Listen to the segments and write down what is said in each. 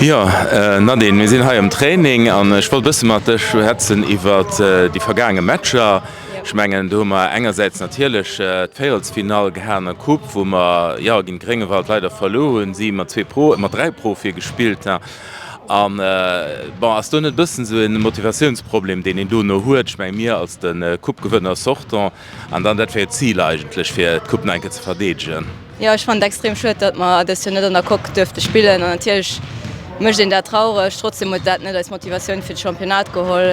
Jo Nadine, mir sinn hei am Training an ech wollt e bësse mat dech schwätzen iwwert déi vergaange Matcher. Ech mengen do hu mer engersäits natierlech d'Véierelsfinall gehat an der Coupe, wou mer jo géint Gréngewald leider verluer hunn, si mat zwee Pro, mat 3 Profie gespillt ha. An bon, ass do net e bëssen esou e Motivatiounsproblem deen een dono huet? Ech menge mir als de Coupe-Gewënner sortant an dann dat wär jo d'Zil eigentlech fir d'Coupe nach eng Kéier ze verdeedegen. Jo, ech fannen et extrem schued, datt mer dëst Joer net an der Coque duerfte spillen an natierlech mécht een dat traureg. Trotzdem huet dat net eis Motivatioun fir de Championnat geholl.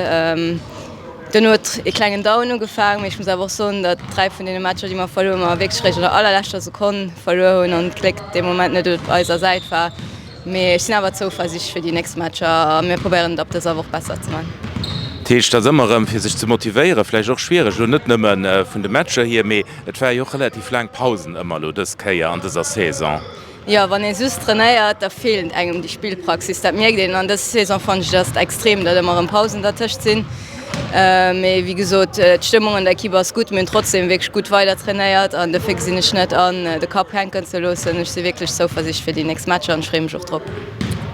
Duerno huet ee klengen Down ugefaangen, mee ech muss awer och soen, datt 3 vun deene Matcher, déi mer verluer hunn, mer wierklech réischt an der allerleschter Sekonn verluer hunn an d'Gléck dee Moment net op eiser Säit war. Mee ech sinn awer zouversiichtlech fir déi nächst Matcher a mir probéieren et ab dëser Woch besser ze man. Dat heescht, et ass ëmmer erëm fir sech ze motivéieren, vläicht och schwiereg, elo net nëmme vun de Matcher hier, mee et ware jo och relativ laang Pausen ëmmer elo dës Kéier an dëser Saison. Jo, wann ee just trainéiert, da feelt engem déi Spillpraxis, dat mierkt een. An dës Saison fannen ech, ass et extrem, datt ëmmer erëm Pausen dertëscht sinn. Mee wéi gesot, d'Stëmmung an der Ekipp ass gutt. Mir hunn trotzdeem wierklech gutt weider trainéiert an dofir gesinn ech net an, de Kapp hänken ze loossen. Ech si wierklech zouversiichtlech fir déi nächst Matcher an ech freeë mech och drop.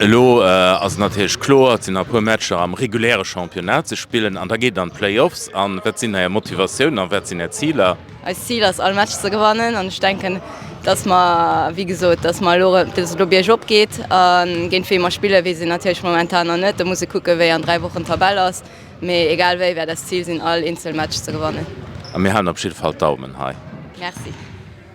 Elo ass et natierlech kloer, et sinn nach e puer Matcher am reguläre Championnat ze spillen an da geet et an d'Play-offs. A wat sinn Är Motivatiounen a wat sinn Är Ziler? Eist Zil ass all Match ze gewannen an ech denken, dass mer, wéi gesot, dass mer elo, dass et elo biergop geet a géint wee mer spillen, weess een natierlech momentan nach net. Do muss ee kucken, wéi an 3 Wochen d'Tabell ass. Mee egal wéi wäert eist Zil sinn, all eenzel Match ze gewannen. A mir halen op jidde Fall d'Daumen hei. Merci.